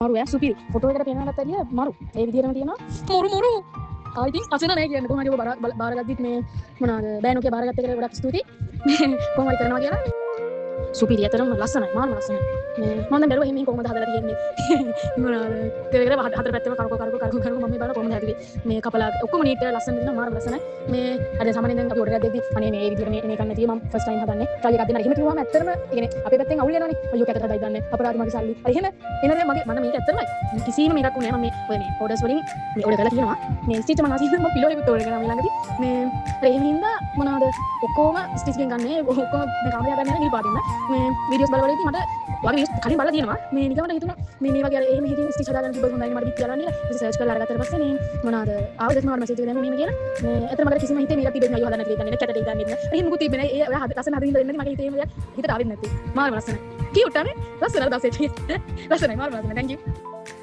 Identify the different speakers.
Speaker 1: මරු ඈ, සුපිරි. ෆොටෝ එකට පේනවටත් වැඩිය මරු. ඒ විදිහටම තියෙනවා. මරු මරු. ආ, ඉතින් අසන නෑ කියන්නේ. කොහොම හරි ඔබ බාරගද්දිත් මේ මොනවාද, බෑ නොකිය බාරගත්ත එකට ගොඩක් ස්තුතියි. මේ කොහොම හරි කරනවා කියලා. සුපිරි, ඇත්තටම ලස්සනයි, මාරම ලස්සනයි. මේ මම දැන් බැලුවා එහෙම එහෙම කොහොමද හදලා තියෙන්නේ මොනවාද කර කර හතර පැත්තම කරකෝ කරකෝ කරකෝ කරකෝ. මම මේ බලලා කොහොමද හැදුවේ මේ කපලා ඔක්කොම නීට් කරලා ලස්සන දෙනවා, මාරම ලස්සනයි. මේ අර සාමාන්‍යයෙන් දැන් අපි ඔඩර් එකක් දෙද්දි අනේ මේ විදිහට මේ මේක නැතිව මම ෆස්ට් ටයිම් හදන්නේ, ට්‍රයි එකක් දෙන්න එහෙම කිව්වම ඇත්තටම ඒ කියන්නේ අපේ පැත්තෙන් අවුල් වෙනවනේ. අයියෝ, කැතට හදයි දන්නේ, අපරාධ මගේ සල්ලි. අර එහෙම එනනේ මගේ මම මේක ඇත්තටමයි කිසිම මේකක් උනේ නෑ. මම මේ ඔය මේ ඕඩර්ස් වලින් මේ ඕඩර් කරලා තියෙනවා. මේ ස්ටිච් මම ආසින් මම පිලෝ එකකුත් ඕඩර් කරා මේ ළඟදී. මේ අර එහෙම හින්දා මොනවාද ඔක්කොම ස්ටිච් එකෙන් ගන්නේ, ඔක්කොම මේ කාමරේ හදන්න යන නිල් පාටින්. මේ වීඩියෝස් බල බල ඉතින් මට වගේ වීඩියෝස් කලින් බලලා තියෙනවා. මේ නිකන් මට හිතුණා මේ මේ වගේ අර එහෙම හිතින් ස්ටිච් හදාගන්න තිබ්බොත් හොඳයි මට බිත් කියලා නේද. ඊට සර්ච් කරලා අරගත්තට පස්සේ මේ මොනවාද ආව දැන් මට මැසේජ් එක දැම්මා මෙහෙම කියලා. මේ ඇත්තටම මට කිසිම හිතේ මේකක් තිබෙන්නේ නෑ, අයියෝ හදන්න නැති හිතන්නේ නෑ, කැතට හිතන්නේ නෑ. එහෙම මොකුත් තිබෙන්නේ නෑ. ඒ ඔයා හද ලස්සන හදින්න දෙන්නේ නැති මගේ හිතේ එහෙම දෙයක් හිතට ආවෙත් නැති. මාරම ලස්සනයි. කියුට් අනේ, ලස්සන අර දවසේ ලස්සනයි, මාරම ලස්සනයි. Thank you.